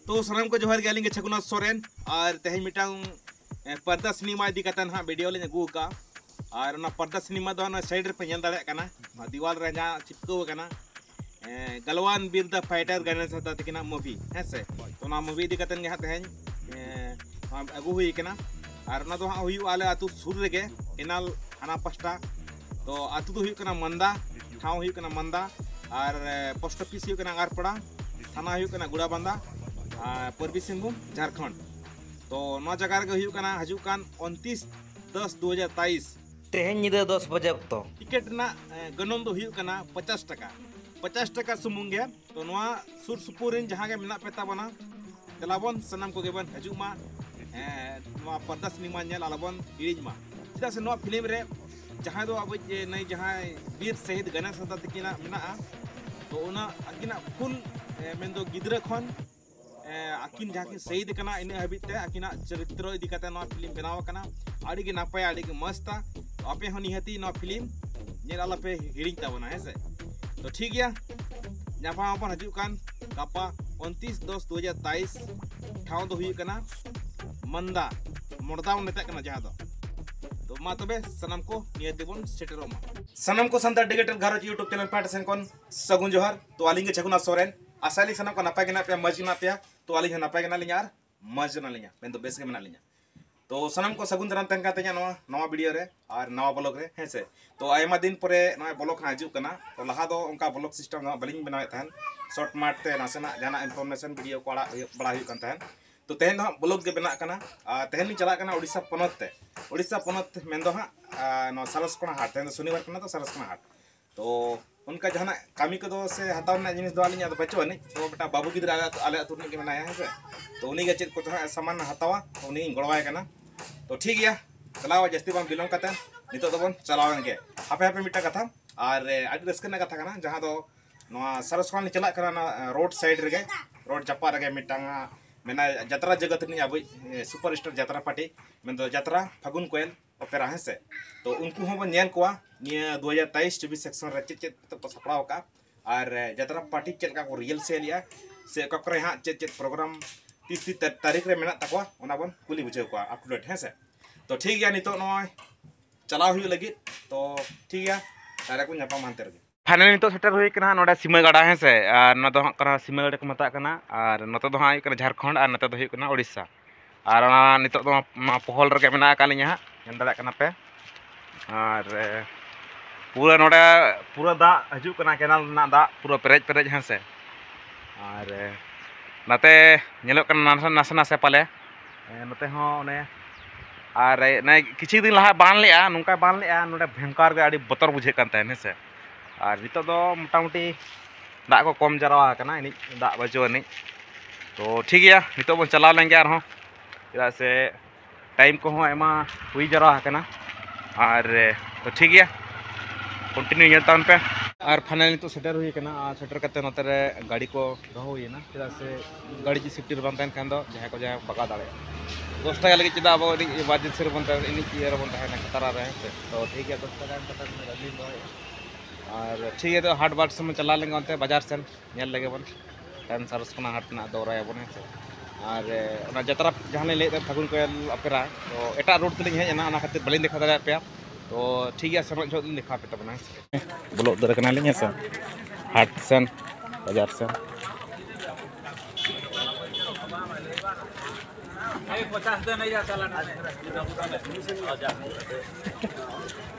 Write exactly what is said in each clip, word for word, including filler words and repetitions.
ᱛᱚ ᱥᱟᱱᱟᱢ ᱠᱚ ᱡᱚᱦᱟᱨ ᱜᱮ, ᱟᱹᱞᱤᱧ ᱜᱮ ᱪᱷᱟᱜᱩᱱᱟᱛᱷ ᱥᱚᱨᱮᱱ᱾ ᱟᱨ ᱛᱮᱦᱮᱧ ᱢᱤᱫᱴᱟᱝ ᱮ, ᱯᱚᱨᱫᱟ ᱥᱤᱱᱮᱢᱟ ᱤᱫᱤ ᱠᱟᱛᱮ ᱱᱟᱦᱟᱜ ᱵᱷᱤᱰᱤᱭᱳ ᱞᱤᱧ ᱟᱹᱜᱩ ᱟᱠᱟᱫᱼᱟ᱾ ᱟᱨ ᱚᱱᱟ ᱯᱚᱨᱫᱟ ᱥᱤᱱᱮᱢᱟ ᱫᱚ ᱚᱱᱟ ᱥᱟᱭᱤᱰ ᱨᱮᱯᱮ ᱧᱮᱞ ᱫᱟᱲᱮᱭᱟᱜ ᱠᱟᱱᱟ, ᱚᱱᱟ ᱫᱤᱣᱟᱞ ᱨᱮ ᱡᱟᱦᱟᱸ ᱪᱤᱯᱠᱟᱹᱣ ᱟᱠᱟᱱᱟ, ᱮ, ᱜᱟᱞᱣᱟᱱ ᱵᱤᱨ ᱫᱟ ᱯᱷᱟᱭᱴᱟᱨ ᱜᱟᱱᱮᱥ ᱦᱟᱸᱥᱫᱟ ᱛᱟᱹᱠᱤᱱᱟᱜ ᱢᱩᱵᱷᱤ, ᱦᱮᱸ ᱥᱮ? ᱛᱚ ᱚᱱᱟ ᱢᱩᱵᱷᱤ ᱤᱫᱤ ᱠᱟᱛᱮ ᱜᱮ ᱦᱟᱸᱜ ᱛᱮᱦᱮᱧ ᱮ, ᱱᱚᱣᱟ ᱟᱹᱜᱩ ᱦᱩᱭ ᱟᱠᱟᱱᱟ᱾ ᱟᱨ ᱚᱱᱟ ᱫᱚ ᱦᱟᱸᱜ ᱦᱩᱭᱩᱜᱼᱟ ᱟᱞᱮ ᱟᱹᱛᱩ ᱥᱩᱨ ᱨᱮᱜᱮ, ᱠᱮᱱᱟᱞ ᱦᱟᱱᱟ ᱯᱟᱥᱴᱟ᱾ ᱛᱚ ᱟᱹᱛᱩ ᱫᱚ ᱦᱩᱭᱩᱜ ᱠᱟᱱᱟ ᱢᱟᱱᱫᱟ, ᱴᱷᱟᱶ ᱦᱩᱭᱩᱜ ᱠᱟᱱᱟ ᱢᱟᱱᱫᱟ, ᱟᱨ ᱮ, ᱯᱳᱥᱴ ᱚᱯᱷᱤᱥ ᱦᱩᱭᱩᱜ ᱠᱟᱱᱟ ᱟᱜᱟᱨᱯᱟᱲᱟ, ᱛᱷᱟᱱᱟ ᱦᱩᱭᱩᱜ ᱠᱟᱱᱟ ᱜᱩᱲᱟᱵᱟᱱᱫᱟ, ᱟᱨ ᱯᱩᱨᱵᱤ ᱥᱤᱝᱵᱷᱩᱢ, ᱡᱷᱟᱲᱠᱷᱚᱸᱰ᱾ ᱛᱚ ᱱᱚᱣᱟ ᱡᱟᱭᱜᱟ ᱨᱮᱜᱮ ᱦᱩᱭᱩᱜ ᱠᱟᱱᱟ ᱦᱤᱡᱩᱜ ᱠᱟᱱ ᱩᱱᱛᱤᱥ ᱫᱚᱥ ᱫᱩ ᱦᱟᱡᱟᱨ ᱛᱮᱭᱤᱥ᱾ ᱛᱮᱦᱮᱧ ᱧᱤᱫᱟᱹ ᱫᱚᱥ ᱵᱟᱡᱮ ᱚᱠᱛᱚ᱾ ᱴᱤᱠᱤᱴ ᱨᱮᱱᱟᱜ ᱮ, ᱜᱚᱱᱚᱝ ᱫᱚ ᱦᱩᱭᱩᱜ ᱠᱟᱱᱟ ᱯᱚᱪᱟᱥ ᱴᱟᱠᱟ, ᱯᱚᱪᱟᱥ ᱴᱟᱠᱟ ᱥᱩᱢᱩᱝ ᱜᱮ᱾ ᱛᱚ ᱱᱚᱣᱟ ᱥᱩᱨ ᱥᱩᱯᱩᱨ ᱨᱮᱱ ᱡᱟᱦᱟᱸ ᱜᱮ ᱢᱮᱱᱟᱜ ᱯᱮ ᱛᱟᱵᱚᱱᱟ, ᱫᱮᱞᱟ ᱵᱚᱱ ᱥᱟᱱᱟᱢ ᱠᱚᱜᱮ ᱵᱚᱱ ᱦᱤᱡᱩᱜ ᱢᱟ᱾ ᱮ, ᱱᱚᱣᱟ ᱯᱚᱨᱫᱟ ᱥᱤᱱᱮᱢᱟ ᱧᱮᱞ ᱟᱞᱚᱵᱚᱱ ᱦᱤᱲᱤᱧ ᱢᱟ, ᱪᱮᱫᱟᱜ ᱥᱮ ᱱᱚᱣᱟ ᱯᱷᱤᱞᱢ ᱨᱮ ᱡᱟᱦᱟᱸᱭ ᱫᱚ ᱟᱵᱚ ᱡᱮ ᱱᱩᱭ ᱡᱟᱦᱟᱸᱭ ᱵᱤᱨ ᱥᱟᱹᱦᱤᱫ ᱜᱟᱱᱮᱥ ᱦᱟᱸᱥᱫᱟ ᱛᱟᱹᱠᱤᱱᱟᱜ ᱢᱮᱱᱟᱜᱼᱟ, ᱛᱚ ᱚᱱᱟ ᱟᱹᱠᱤᱱᱟᱜ ᱯᱷᱩᱞ ᱮ, ᱢᱮᱱᱫᱚ ᱜᱤᱫᱽᱨᱟᱹ ᱠᱷᱚᱱ ᱮ, ᱟᱹᱠᱤᱱ ᱡᱟᱦᱟᱸ ᱠᱤᱱ ᱥᱟᱹᱦᱤᱫ ᱠᱟᱱᱟ, ᱤᱱᱟᱹ ᱦᱟᱹᱵᱤᱡ ᱛᱮ ᱟᱹᱠᱤᱱᱟᱜ ᱪᱚᱨᱤᱛᱨᱚ ᱤᱫᱤ ᱠᱟᱛᱮ ᱱᱚᱣᱟ ᱯᱷᱤᱞᱢ ᱵᱮᱱᱟᱣ ᱟᱠᱟᱱᱟ᱾ ᱟᱹᱰᱤ ᱜᱮ ᱱᱟᱯᱟᱭᱟ, ᱟᱹᱰᱤ ᱜᱮ ᱢᱚᱡᱽ ᱛᱟ᱾ ᱛᱚ ᱟᱯᱮ ᱦᱚᱸ ᱱᱤᱦᱟᱹᱛᱤ ᱱᱚᱣᱟ ᱯᱷᱤᱞᱢ ᱧᱮᱞ ᱟᱞᱚᱯᱮ ᱦᱤᱲᱤᱧ ᱛᱟᱵᱚᱱᱟ, ᱦᱮᱸ ᱥᱮ? ᱛᱚ ᱴᱷᱤᱠ ᱜᱮᱭᱟ, ᱧᱟᱯᱟᱢ ᱟᱵᱚᱱ ᱦᱤᱡᱩᱜ ᱠᱟᱱ ᱜᱟᱯᱟ ᱩᱱᱛᱤᱥ ᱫᱚᱥ ᱫᱩ ᱦᱟᱡᱟᱨ ᱛᱮᱭᱤᱥ᱾ ᱴᱷᱟᱶ ᱫᱚ ᱦᱩᱭᱩᱜ ᱠᱟᱱᱟ ᱢᱟᱱᱫᱟ, ᱢᱚᱲᱫᱟ ᱵᱚᱱ ᱢᱮᱛᱟᱜ ᱠᱟᱱᱟ ᱡᱟᱦᱟᱸ ᱫᱚ᱾ ᱛᱚ ᱢᱟ ᱛᱚᱵᱮ ᱥᱟᱱᱟᱢ ᱠᱚ ᱱᱤᱦᱟᱹᱛᱤ ᱵᱚᱱ ᱥᱮᱴᱮᱨᱚᱜ ᱢᱟ᱾ ᱥᱟᱱᱟᱢ ᱠᱚ ᱥᱟᱱᱛᱟᱲ ᱰᱤᱡᱤᱴᱟᱞ ᱜᱷᱟᱨᱚᱸᱡᱽ YouTube ᱪᱮᱱᱮᱞ ᱯᱟᱦᱴᱟ ᱥᱮᱱ ᱠᱷᱚᱱ ᱥᱟᱹᱜᱩᱱ ᱡᱚᱦᱟᱨ᱾ ᱛᱚ ᱟᱹᱞᱤᱧ ᱜᱮ ᱪᱷᱟᱜᱩᱱᱟᱛᱷ ᱥᱚᱨᱮᱱ᱾ ᱟᱥᱟᱭᱟᱞᱤᱧ ᱥᱟᱱᱟᱢ ᱠᱚ ᱱᱟᱯᱟᱭ ᱜᱮ ᱢᱮᱱᱟᱜ ᱯᱮᱭᱟ, ᱢᱚᱡᱽ ᱜᱮ ᱢᱮᱱᱟᱜ ᱯᱮᱭᱟ᱾ ᱛᱚ ᱟᱹᱞᱤᱧ ᱦᱚᱸ ᱱᱟᱯᱟᱭ ᱜᱮ ᱢᱮᱱᱟᱜ ᱞᱤᱧᱟ ᱟᱨ ᱢᱚᱡᱽ ᱜᱮ ᱢᱮᱱᱟᱜ ᱞᱤᱧᱟ, ᱢᱮᱱᱫᱚ ᱵᱮᱥ ᱜᱮ ᱢᱮᱱᱟᱜ ᱞᱤᱧᱟ᱾ ᱛᱚ ᱥᱟᱱᱟᱢ ᱠᱚ ᱥᱟᱹᱜᱩᱱ ᱫᱟᱨᱟᱢ ᱛᱟᱦᱮᱱ ᱠᱟᱱ ᱛᱤᱧᱟ ᱱᱚᱣᱟ ᱱᱟᱣᱟ ᱵᱷᱤᱰᱤᱭᱳ ᱨᱮ ᱟᱨ ᱱᱟᱣᱟ ᱵᱞᱚᱜ ᱨᱮ, ᱦᱮᱸ ᱥᱮ? ᱛᱚ ᱟᱭᱢᱟ ᱫᱤᱱ ᱯᱚᱨᱮ ᱱᱚᱜᱼᱚᱭ ᱵᱞᱚᱜ ᱦᱟᱸᱜ ᱦᱤᱡᱩᱜ ᱠᱟᱱᱟ᱾ ᱛᱚ ᱞᱟᱦᱟ ᱫᱚ ᱚᱱᱠᱟ ᱵᱞᱚᱜ ᱥᱤᱥᱴᱮᱢ ᱫᱚ ᱦᱟᱸᱜ ᱵᱟᱹᱞᱤᱧ ᱵᱮᱱᱟᱣᱮᱫ ᱛᱟᱦᱮᱱ, ᱥᱚᱨᱴ ᱢᱟᱨᱴ ᱛᱮ ᱱᱟᱥᱮᱱᱟᱜ ᱡᱟᱦᱟᱱᱟᱜ ᱤᱱᱯᱷᱚᱨᱢᱮᱥᱚᱱ ᱵᱷᱤᱰᱤᱭᱳ ᱠᱚ ᱟᱲᱟᱜ ᱦᱩᱭᱩᱜ, ᱵᱟᱲᱟ ᱦᱩᱭᱩᱜ ᱠᱟᱱ ᱛᱟᱦᱮᱱ᱾ ᱛᱚ ᱛᱮᱦᱮᱧ ᱫᱚ ᱦᱟᱸᱜ ᱵᱞᱚᱜ ᱜᱮ ᱵᱮᱱᱟᱜ ᱠᱟᱱᱟ᱾ ᱟᱨ ᱛᱮᱦᱮᱧ ᱞᱤᱧ ᱪᱟᱞᱟᱜ ᱠᱟᱱᱟ ᱩᱲᱤᱥᱥᱟ ᱯᱚᱱᱚᱛ ᱛᱮ᱾ ᱩᱲᱤᱥᱥᱟ ᱯᱚᱱᱚᱛ ᱢᱮᱱᱫᱚ ᱦᱟᱸᱜ ᱟᱨ ᱱᱚᱣᱟ ᱥᱟᱨᱚᱥᱠᱚᱬᱟ ᱦᱟᱴ, ᱛᱮᱦᱮᱧ ᱫᱚ ᱥᱚᱱᱤᱵᱟᱨ ᱠᱟᱱᱟ, ᱛᱚ ᱥᱟᱨᱚᱥᱠᱚᱬᱟ ᱦᱟᱴ᱾ ᱛᱚ ᱚᱱᱠᱟ ᱡᱟᱦᱟᱱᱟᱜ ᱠᱟᱹᱢᱤ ᱠᱚᱫᱚ ᱥᱮ ᱦᱟᱛᱟᱣ ᱨᱮᱱᱟᱜ ᱡᱤᱱᱤᱥ ᱫᱚ ᱟᱹᱞᱤᱧᱟᱜ ᱫᱚ ᱵᱟᱹᱪᱩᱜ ᱟᱹᱱᱤᱡ᱾ ᱛᱚ ᱢᱤᱫᱴᱟᱝ ᱵᱟᱹᱵᱩ ᱜᱤᱫᱽᱨᱟᱹ ᱟᱞᱮ ᱟᱹᱛᱩ, ᱟᱞᱮ ᱟᱹᱛᱩ ᱨᱤᱱᱤᱡ ᱜᱮ ᱢᱮᱱᱟᱭᱟ, ᱦᱮᱸ ᱥᱮ? ᱛᱚ ᱩᱱᱤ ᱜᱮ ᱪᱮᱫ ᱠᱚᱪᱚ ᱦᱟᱸᱜ ᱥᱟᱢᱟᱱ ᱦᱟᱛᱟᱣᱟ, ᱛᱚ ᱩᱱᱤᱧ ᱜᱚᱲᱚᱣᱟᱭ ᱠᱟᱱᱟ᱾ ᱛᱚ ᱴᱷᱤᱠ ᱜᱮᱭᱟ, ᱪᱟᱞᱟᱣ ᱡᱟᱹᱥᱛᱤ ᱵᱟᱝ ᱵᱤᱞᱚᱢ ᱠᱟᱛᱮ ᱱᱤᱛᱚᱜ ᱫᱚᱵᱚᱱ ᱪᱟᱞᱟᱣ ᱮᱱ ᱜᱮ᱾ ᱦᱟᱯᱮ ᱦᱟᱯᱮ ᱢᱤᱫᱴᱟᱝ ᱠᱟᱛᱷᱟ, ᱟᱨ ᱮ, ᱟᱹᱰᱤ ᱨᱟᱹᱥᱠᱟᱹ ᱨᱮᱱᱟᱜ ᱠᱟᱛᱷᱟ ᱠᱟᱱᱟ, ᱡᱟᱦᱟᱸ ᱫᱚ ᱱᱚᱣᱟ ᱥᱟᱨᱚᱥᱠᱚᱬᱟ ᱞᱤᱧ ᱪᱟᱞᱟᱜ ᱠᱟᱱᱟ, ᱚᱱᱟ ᱨᱳᱰ ᱥᱟᱭᱤᱰ ᱨᱮᱜᱮ, ᱨᱳᱰ ᱡᱟᱯᱟᱜ ᱨᱮᱜᱮ ᱢᱤᱫᱴᱟᱝ ᱢᱮᱱᱟᱭ ᱡᱟᱛᱨᱟ ᱡᱚᱜᱚᱛ ᱨᱤᱱᱤᱡ ᱟᱵᱚᱭᱤᱡ ᱥᱩᱯᱟᱨ ᱥᱴᱟᱨ ᱡᱟᱛᱨᱟ ᱯᱟᱨᱴᱤ, ᱢᱮᱱᱫᱚ ᱡᱟᱛᱨᱟ ᱯᱷᱟᱹᱜᱩᱱ ᱠᱚᱭᱮᱞ ᱚᱯᱮᱨᱟ, ᱦᱮᱸ ᱥᱮ? ᱛᱚ ᱩᱱᱠᱩ ᱦᱚᱸᱵᱚᱱ ᱧᱮᱞ ᱠᱚᱣᱟ ᱱᱤᱭᱟᱹ ᱫᱩ ᱦᱟᱡᱟᱨ ᱛᱮᱭᱤᱥ ᱪᱚᱵᱵᱤᱥ ᱥᱮᱠᱥᱚᱱ ᱨᱮ ᱪᱮᱫ ᱪᱮᱫ ᱠᱚ ᱥᱟᱯᱲᱟᱣ ᱟᱠᱟᱫᱼᱟ, ᱟᱨ ᱮ, ᱡᱟᱛᱨᱟ ᱯᱟᱨᱴᱤ ᱪᱮᱫ ᱞᱮᱠᱟ ᱠᱚ ᱨᱤᱦᱟᱨᱥᱮᱞ ᱮᱫᱼᱟ, ᱥᱮ ᱚᱠᱟ ᱠᱚᱨᱮ ᱦᱟᱸᱜ ᱪᱮᱫ ᱪᱮᱫ ᱯᱨᱳᱜᱨᱟᱢ ᱛᱤᱥ ᱛᱤᱥ ᱛᱟᱹᱨᱤᱠᱷ ᱨᱮ ᱢᱮᱱᱟᱜ ᱛᱟᱠᱚᱣᱟ, ᱚᱱᱟ ᱵᱚᱱ ᱠᱩᱞᱤ ᱵᱩᱡᱷᱟᱹᱣ ᱠᱚᱣᱟ up to date, ᱦᱮᱸ ᱥᱮ᱾ ᱛᱚ ᱴᱷᱤᱠ ᱜᱮᱭᱟ, ᱱᱤᱛᱚᱜ ᱱᱚᱜᱼᱚᱭ ᱪᱟᱞᱟᱣ ᱦᱩᱭᱩᱜ ᱞᱟᱹᱜᱤᱫ᱾ ᱛᱚ ᱴᱷᱤᱠ ᱜᱮᱭᱟ, direct ᱵᱚᱱ ᱧᱟᱯᱟᱢ ᱦᱟᱱᱛᱮ ᱨᱮᱜᱮ᱾ Finally ᱱᱤᱛᱚᱜ ᱥᱮᱴᱮᱨ ᱦᱩᱭ ᱠᱟᱱᱟ ᱱᱚᱰᱮ ᱥᱤᱢᱟᱹ ᱜᱟᱰᱟ, ᱦᱮᱸ ᱥᱮ᱾ ᱟᱨ ᱱᱚᱣᱟ ᱫᱚ ᱦᱟᱸᱜ ᱠᱟᱱᱟ ᱥᱤᱢᱟᱹ ᱜᱟᱰᱟ ᱠᱚ ᱢᱮᱛᱟᱜ ᱠᱟᱱᱟ, ᱟᱨ ᱱᱚᱛᱮ ᱫᱚ ᱦᱟᱸᱜ ᱦᱩᱭᱩᱜ ᱠᱟᱱᱟ ᱡᱷᱟᱲᱠᱷᱚᱸᱰ, ᱟᱨ ᱱᱚᱛᱮ ᱫᱚ ᱦᱩᱭᱩᱜ ᱠᱟᱱᱟ ᱳᱰᱤᱥᱟ᱾ ᱟᱨ ᱚᱱᱟ ᱱᱤᱛᱚᱜ ᱫᱚ ᱱᱚᱣᱟ ᱯᱚᱦᱚᱞ ᱨᱮᱜᱮ ᱢᱮᱱᱟᱜ ᱟᱠᱟᱫ ᱞᱤᱧᱟᱹ ᱦᱟᱸᱜ, ᱧᱮᱞ ᱫᱟᱲᱮᱭᱟᱜ ᱠᱟᱱᱟ ᱯᱮ᱾ ᱟᱨ ᱮ, ᱯᱩᱨᱟᱹ ᱱᱚᱰᱮ ᱯᱩᱨᱟᱹ ᱫᱟᱜ ᱦᱤᱡᱩᱜ ᱠᱟᱱᱟ, ᱠᱮᱱᱟᱞ ᱨᱮᱱᱟᱜ ᱫᱟᱜ ᱯᱩᱨᱟᱹ ᱯᱮᱨᱮᱡ ᱯᱮᱨᱮᱡ, ᱦᱮᱸ ᱥᱮ᱾ ᱟᱨ ᱮ, ᱱᱟᱛᱮ ᱧᱮᱞᱚᱜ ᱠᱟᱱᱟ ᱱᱟᱥᱮ ᱱᱟᱥᱮ ᱱᱟᱥᱮ ᱯᱟᱞᱮ, ᱮ, ᱱᱚᱛᱮ ᱦᱚᱸ ᱚᱱᱮ, ᱟᱨ ᱮ, ᱚᱱᱮ ᱠᱤᱪᱷᱩ ᱫᱤᱱ ᱞᱟᱦᱟ ᱵᱟᱱ ᱞᱮᱜᱼᱟ, ᱱᱚᱝᱠᱟ ᱵᱟᱱ ᱞᱮᱜᱼᱟ, ᱱᱚᱰᱮ ᱵᱷᱮᱝᱠᱟᱨ ᱜᱮ ᱟᱹᱰᱤ ᱵᱚᱛᱚᱨ ᱵᱩᱡᱷᱟᱹᱜ ᱠᱟᱱ ᱛᱟᱦᱮᱸᱫ, ᱦᱮᱸ ᱥᱮ᱾ ᱟᱨ ᱱᱤᱛᱚᱜ ᱫᱚ ᱢᱚᱴᱟᱢᱩᱴᱤ ᱫᱟᱜ ᱠᱚ ᱠᱚᱢ ᱡᱟᱨᱣᱟ ᱟᱠᱟᱱᱟ, ᱤᱱᱟᱹᱜ ᱫᱟᱜ ᱵᱟᱹᱪᱩᱜ ᱟᱹᱱᱤᱡ᱾ ᱛᱚ ᱴᱷᱤᱠ ᱜᱮᱭᱟ, ᱱᱤᱛᱚᱜ ᱵᱚᱱ ᱪᱟᱞᱟᱣ ᱞᱮᱱ ᱜᱮ ᱟᱨᱦᱚᱸ, ᱪᱮᱫᱟᱜ ᱥᱮ time ᱠᱚᱦᱚᱸ ᱟᱭᱢᱟ ᱦᱩᱭ ᱡᱟᱨᱣᱟ ᱟᱠᱟᱱᱟ᱾ ᱟᱨ ᱛᱚ ᱴᱷᱤᱠ ᱜᱮᱭᱟ, continue ᱧᱮᱞ ᱛᱟᱵᱚᱱ ᱯᱮ᱾ ᱟᱨ finally ᱱᱤᱛᱚᱜ ᱥᱮᱴᱮᱨ ᱦᱩᱭ ᱟᱠᱟᱱᱟ, ᱟᱨ ᱥᱮᱴᱮᱨ ᱠᱟᱛᱮ ᱱᱚᱛᱮ ᱨᱮ ᱜᱟᱹᱰᱤ ᱠᱚ ᱫᱚᱦᱚ ᱦᱩᱭᱮᱱᱟ, ᱪᱮᱫᱟᱜ ᱥᱮ ᱜᱟᱹᱰᱤ ᱡᱩᱫᱤ safety ᱨᱮ ᱵᱟᱝ ᱛᱟᱦᱮᱱ ᱠᱷᱟᱱ ᱫᱚ ᱡᱟᱦᱟᱸᱭ ᱠᱚ ᱡᱟᱦᱟᱸᱭ ᱵᱟᱜᱟᱣ ᱫᱟᱲᱮᱭᱟᱜᱼᱟ᱾ ᱫᱚᱥ ᱴᱟᱠᱟ ᱞᱟᱹᱜᱤᱫ ᱪᱮᱫᱟᱜ ᱟᱵᱚ ᱟᱹᱰᱤ emergency ᱨᱮᱵᱚᱱ ᱛᱟᱦᱮᱱᱟ, ᱤᱱᱟᱹᱜ ᱤᱭᱟᱹ ᱨᱮᱵᱚᱱ ᱛᱟᱦᱮᱱᱟ, ᱠᱷᱟᱛᱟᱨᱟ ᱨᱮ, ᱦᱮᱸ ᱥᱮ? ᱛᱚ ᱴᱷᱤᱠ ᱜᱮᱭᱟ, ᱫᱚᱥ ᱴᱟᱠᱟ ᱮᱢ ᱠᱟᱛᱮ ᱜᱟᱹᱰᱤ ᱫᱚᱦᱚᱭᱮᱫᱼᱟ᱾ ᱟᱨ ᱴᱷᱤᱠ ᱜᱮᱭᱟ, ᱛᱚ ᱦᱟᱴ ᱵᱟᱴ ᱥᱮᱱ ᱵᱚᱱ ᱪᱟᱞᱟᱣ ᱞᱮᱱ ᱜᱮ ᱚᱱᱛᱮ ᱵᱟᱡᱟᱨ ᱥᱮᱱ ᱧᱮᱞ ᱞᱮᱜᱮ ᱵᱚᱱ᱾ ᱛᱟᱭᱚᱢ ᱥᱟᱨᱚᱥ ᱠᱷᱚᱱᱟᱜ ᱦᱟᱴ ᱨᱮᱱᱟᱜ ᱫᱚᱨᱟᱭᱟᱵᱚᱱ, ᱦᱮᱸ ᱥᱮ᱾ ᱟᱨ ᱮ, ᱚᱱᱟ ᱡᱟᱛᱨᱟ ᱡᱟᱦᱟᱸ ᱞᱤᱧ ᱞᱟᱹᱭᱮᱫ ᱛᱟᱦᱮᱸᱫ ᱯᱷᱟᱹᱜᱩᱱ ᱠᱚᱭᱮᱞ ᱚᱯᱮᱨᱟ, ᱛᱚ ᱮᱴᱟᱜ road ᱛᱮᱞᱤᱧ ᱦᱮᱡ ᱮᱱᱟ, ᱚᱱᱟ ᱠᱷᱟᱹᱛᱤᱨ ᱵᱟᱹᱞᱤᱧ ᱫᱮᱠᱷᱟᱣ ᱫᱟᱲᱮᱭᱟᱫ ᱯᱮᱭᱟ᱾ ᱛᱚ ᱴᱷᱤᱠ ᱜᱮᱭᱟ, ᱥᱮᱱᱚᱜ ᱡᱚᱦᱚᱜ ᱞᱤᱧ ᱫᱮᱠᱷᱟᱣ ᱟᱯᱮ ᱛᱟᱵᱚᱱᱟ, ᱦᱮᱸ ᱥᱮ᱾ ᱵᱚᱞᱚ ᱩᱛᱟᱹᱨ ᱠᱟᱱᱟᱞᱤᱧ, ᱦᱮᱸ ᱥᱮ, ᱦᱟᱴ ᱥᱮᱱ, ᱵᱟᱡᱟᱨ ᱥᱮᱱ᱾